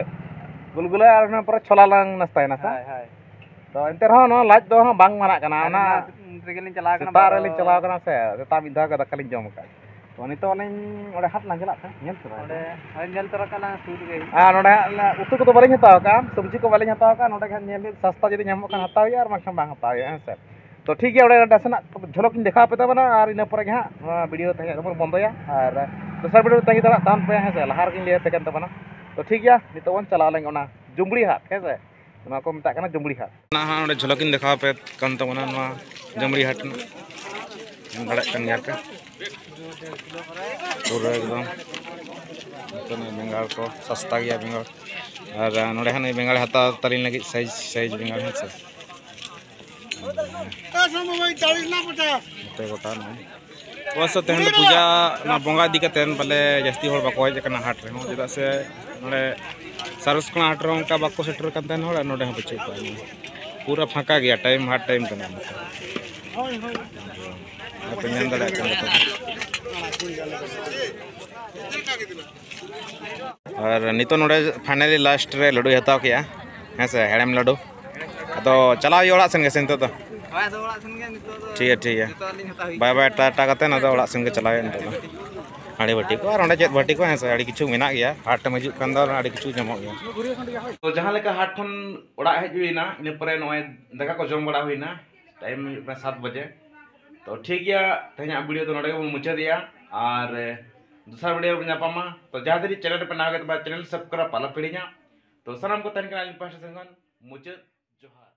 ᱜᱩᱞᱜᱩᱞᱟᱹ ᱟᱨ ᱚᱱᱟ ᱯᱚᱨᱮ ᱪᱷᱳᱞᱟ ᱞᱟᱝ ᱱᱟᱥᱛᱟᱭᱮᱱᱟ ᱥᱮ? ᱦᱳᱭ, ᱦᱳᱭ᱾ ᱛᱚ ᱮᱱᱛᱮ ᱨᱮᱦᱚᱸ ᱱᱚᱣᱟ ᱞᱟᱡ ᱫᱚ ᱦᱟᱸᱜ ᱵᱟᱝ ᱢᱟᱱᱟᱜ ᱠᱟᱱᱟ᱾ ᱟᱨ ᱚᱱᱟ ᱚᱱᱟ ᱨᱮᱜᱮᱞᱤᱧ ᱪᱟᱞᱟᱣ ᱠᱟᱱᱟ ᱥᱮᱛᱟᱜ ᱛᱚ, ᱨᱮᱞᱤᱧ ᱟᱫᱚ ᱪᱟᱞᱟᱣ ᱠᱟᱱᱟ ᱥᱮ, ᱥᱮᱛᱟᱜ ᱢᱤᱫ ᱫᱷᱟᱣ ᱜᱮ ᱫᱟᱠᱟ ᱞᱤᱧ ᱡᱚᱢ ᱟᱠᱟᱫ᱾ ᱛᱚ ᱱᱤᱛᱚᱜ ᱟᱹᱞᱤᱧ ᱚᱸᱰᱮ ᱦᱟᱴ ᱞᱟᱝ ᱪᱟᱞᱟᱜ ᱠᱟᱱᱟ, ᱧᱮᱞ ᱛᱚᱨᱟ᱾ ᱚᱸᱰᱮ, ᱦᱳᱭ, ᱧᱮᱞ ᱛᱚᱨᱟ ᱠᱟᱜ ᱞᱟᱝ ᱥᱩᱨ ᱨᱮᱜᱮ᱾ ᱟᱨ ᱱᱚᱰᱮ ᱦᱟᱸᱜ ᱩᱛᱩ ᱠᱚᱫᱚ ᱵᱟᱹᱞᱤᱧ ᱦᱟᱛᱟᱣ ᱠᱟᱜᱼᱟ, ᱥᱚᱵᱽᱡᱤ ᱠᱚ ᱵᱟᱹᱞᱤᱧ ᱦᱟᱛᱟᱣ ᱠᱟᱜᱼᱟ᱾ ᱱᱚᱰᱮ ᱜᱮ ᱦᱟᱸᱜ ᱧᱮᱞ ᱦᱩᱭᱩᱜ, ᱥᱟᱥᱛᱟ ᱡᱩᱫᱤ ᱧᱟᱢᱚᱜ ᱠᱷᱟᱱ ᱦᱟᱛᱟᱣ ᱦᱩᱭᱩᱜᱼᱟ, ᱟᱨ ᱵᱟᱝᱠᱷᱟᱱ ᱵᱟᱝ ᱦᱟᱛᱟᱣ ᱦᱩᱭᱩᱜᱼᱟ, ᱦᱮᱸ ᱥᱮ᱾ ᱛᱚ ᱴᱷᱤᱠ ᱜᱮᱭᱟ, ᱚᱸᱰᱮ ᱱᱟᱥᱮᱱᱟᱜ ᱡᱷᱚᱞᱚᱠ ᱤᱧ ᱫᱮᱠᱷᱟᱣ ᱟᱯᱮ ᱛᱟᱵᱚᱱᱟ, ᱟᱨ ᱤᱱᱟᱹ ᱯᱚᱨᱮ ᱜᱮ ᱦᱟᱸᱜ ᱱᱚᱣᱟ ᱵᱷᱤᱰᱤᱭᱳ ᱛᱮᱦᱮᱧ ᱫᱚᱵᱚᱱ ᱵᱚᱱᱫᱚᱭᱟ, ᱟᱨ ᱫᱚᱥᱟᱨ ᱵᱷᱤᱰᱤᱭᱳ ᱛᱟᱺᱜᱤ ᱛᱟᱲᱟᱜ ᱛᱟᱦᱮᱱ ᱯᱮ, ᱦᱮᱸ ᱥᱮ᱾ ᱞᱟᱦᱟ ᱨᱮᱜᱮᱧ ᱞᱟᱹᱭ ᱟᱯᱮ ᱠᱟᱱ ᱛᱟᱵᱚᱱᱟ᱾ ᱛᱚ ᱴᱷᱤᱠ ᱜᱮᱭᱟ, ᱱᱤᱛᱚᱜ ᱵᱚᱱ ᱪᱟᱞᱟᱣ ᱞᱮᱱ ᱚᱱᱟ ᱡᱩᱢᱵᱽᱲᱤ ᱦᱟᱴ, ᱦᱮᱸ ᱥᱮ᱾ ᱱᱚᱣᱟ ᱠᱚ ᱢᱮᱛᱟᱜ ᱠᱟᱱᱟ ᱡᱩᱢᱵᱽᱲᱤ ᱦᱟᱴ᱾ ᱚᱱᱟ ᱦᱚᱸ ᱚᱸᱰᱮ ᱡᱷᱚᱞᱚᱠ ᱤᱧ ᱫᱮᱠᱷᱟᱣ ᱟᱯᱮ ᱠᱟᱱ ᱛᱟᱵᱚᱱᱟ, ᱱᱚᱣᱟ ᱡᱩᱢᱵᱽᱲᱤ ᱦᱟᱴ ᱨᱮᱱᱟᱜ᱾ ᱧᱮᱞ ᱫᱟᱲᱮᱭᱟᱜ ᱠᱟᱱ ᱜᱮᱭᱟ ᱯᱮ, ᱯᱩᱨᱟᱹ ᱮᱠᱫᱚᱢ ᱱᱚᱛᱮᱱᱟᱜ ᱵᱮᱸᱜᱟᱲ ᱠᱚ ᱥᱟᱥᱛᱟ ᱜᱮᱭᱟ, ᱵᱮᱸᱜᱟᱲ᱾ ᱟᱨ ᱱᱚᱰᱮ ᱦᱟᱸᱜ ᱱᱩᱭ ᱵᱮᱸᱜᱟᱲ ᱦᱟᱛᱟᱣ ᱛᱟᱹᱞᱤᱧ ᱞᱟᱹᱜᱤᱫ, ᱥᱟᱭᱤᱡᱽ ᱥᱟᱭᱤᱡᱽ ᱵᱮᱸᱜᱟᱲ, ᱦᱮᱸ ᱥᱮ᱾ ᱱᱚᱛᱮ ᱜᱚᱴᱟ ᱱᱚᱜᱼᱚᱭ᱾ ᱚᱵᱚᱥᱥᱚ ᱛᱮᱦᱮᱧ ᱫᱚ ᱯᱩᱡᱟ, ᱚᱱᱟ ᱵᱚᱸᱜᱟ ᱤᱫᱤ ᱠᱟᱛᱮ ᱯᱟᱞᱮ ᱡᱟᱹᱥᱛᱤ ᱦᱚᱲ ᱵᱟᱠᱚ ᱦᱮᱡ ᱟᱠᱟᱱᱟ ᱦᱟᱴ ᱨᱮᱦᱚᱸ, ᱪᱮᱫᱟᱜ ᱥᱮ ᱱᱚᱰᱮ ᱥᱟᱨᱚᱥᱠᱳᱱᱟ ᱦᱟᱴ ᱨᱮᱦᱚᱸ ᱚᱱᱠᱟ ᱵᱟᱠᱚ ᱥᱮᱴᱮᱨ ᱟᱠᱟᱱ ᱛᱟᱦᱮᱱ ᱦᱚᱲ, ᱟᱨ ᱱᱚᱰᱮ ᱦᱚᱸ ᱵᱟᱹᱪᱩᱜ ᱠᱚᱣᱟ᱾ ᱯᱩᱨᱟᱹ ᱯᱷᱟᱸᱠᱟ ᱜᱮᱭᱟ, ᱴᱟᱭᱤᱢ, ᱦᱟᱴ ᱴᱟᱭᱤᱢ ᱠᱟᱱᱟ ᱱᱤᱛᱚᱜ᱾ ᱟᱯᱮ ᱧᱮᱞ ᱫᱟᱲᱮᱭᱟᱜ ᱠᱟᱱ ᱜᱮᱭᱟ᱾ ᱟᱨ ᱱᱤᱛᱚᱜ ᱱᱚᱰᱮ finally last ᱨᱮ ᱞᱟᱹᱰᱩᱭ ᱦᱟᱛᱟᱣ ᱠᱮᱜᱼᱟ, ᱦᱮᱸ ᱥᱮ, ᱦᱮᱲᱮᱢ ᱞᱟᱹᱰᱩ᱾ ᱟᱫᱚ ᱪᱟᱞᱟᱣ ᱦᱩᱭᱩᱜᱼᱟ ᱚᱲᱟᱜ ᱥᱮᱱ ᱜᱮ ᱥᱮ ᱱᱤᱛᱚᱜ ᱫᱚ? ᱦᱳᱭ, ᱟᱫᱚ ᱚᱲᱟᱜ ᱥᱮᱱ ᱜᱮ ᱱᱤᱛᱚᱜ ᱫᱚ᱾ ᱴᱷᱤᱠ ᱜᱮᱭᱟ, ᱴᱷᱤᱠ ᱜᱮᱭᱟ᱾ ᱡᱚᱛᱚᱣᱟᱜ ᱞᱤᱧ ᱦᱟᱛᱟᱣ ᱦᱩᱭ ᱵᱟᱭ ᱵᱟᱭ, ᱠᱮᱫᱟ᱾ ᱴᱟᱴᱟ ᱠᱟᱛᱮ ᱟᱫᱚ ᱚᱲᱟᱜ ᱥᱮᱱ ᱜᱮ ᱪᱟᱞᱟᱣ ᱦᱩᱭᱩᱜᱼᱟ ᱱᱤᱛᱚᱜ ᱫᱚ᱾ ᱦᱟᱺᱰᱤ ᱵᱷᱟᱹᱴᱤ ᱠᱚ ᱟᱨ ᱚᱸᱰᱮ ᱪᱮᱫ ᱵᱷᱟᱹᱴᱤ ᱠᱚ, ᱦᱮᱸ ᱥᱮ, ᱟᱹᱰᱤ ᱠᱤᱪᱷᱩ ᱢᱮᱱᱟᱜ ᱜᱮᱭᱟ᱾ ᱦᱟᱴ ᱮᱢ ᱦᱤᱡᱩᱜ ᱠᱷᱟᱱ ᱫᱚ ᱟᱹᱰᱤ ᱠᱤᱪᱷᱩ ᱧᱟᱢᱚᱜ ᱜᱮᱭᱟ᱾ ᱛᱚ ᱡᱟᱦᱟᱸ ᱞᱮᱠᱟ ᱦᱟᱴ ᱠᱷᱚᱱ ᱚᱲᱟᱜ ᱦᱮᱡ ᱦᱩᱭᱱᱟ, ᱤᱱᱟᱹ ᱯᱚᱨᱮ ᱱᱚᱜᱼᱚᱭ ᱫᱟᱠᱟ ᱠᱚ ᱡᱚᱢ ᱵᱟᱲᱟ ᱦᱩᱭᱱᱟ, ᱴᱟᱭᱤᱢ ᱦᱩᱭᱩᱜ ᱠᱟᱱᱟ ᱥᱟᱛ ᱵᱟᱡᱮ᱾ ᱛᱚ ᱴᱷᱤᱠ ᱜᱮᱭᱟ, ᱛᱮᱦᱮᱧᱟᱜ ᱵᱷᱤᱰᱤᱭᱳ ᱫᱚ ᱱᱚᱰᱮ ᱜᱮᱵᱚᱱ ᱢᱩᱪᱟᱹᱫᱮᱜᱼᱟ᱾ ᱟᱨ ᱫᱚᱥᱟᱨ ᱵᱷᱤᱰᱤᱭᱳ ᱨᱮᱵᱚᱱ ᱧᱟᱯᱟᱢᱟ᱾ ᱛᱚ ᱡᱟᱦᱟᱸ ᱛᱤᱱᱟᱹᱜ ᱪᱮᱱᱮᱞ ᱨᱮᱯᱮ ᱱᱟᱣᱟ ᱜᱮ ᱛᱟᱵᱚᱱᱟ, ᱪᱮᱱᱮᱞ ᱥᱟᱵᱥᱠᱨᱟᱭᱤᱵ ᱟᱞᱚᱯᱮ ᱦᱤᱲᱤᱧᱟ᱾ ᱛᱚ ᱥᱟᱱᱟᱢ ᱠᱚ ᱛᱟᱦᱮᱱ ᱠᱟᱱᱟ ᱟᱹᱞᱤᱧ ᱯᱟᱦᱴᱟ ᱥᱮᱱ ᱠᱷᱚᱱ ᱢᱩᱪᱟᱹᱫ ᱡᱚᱦᱟᱨ᱾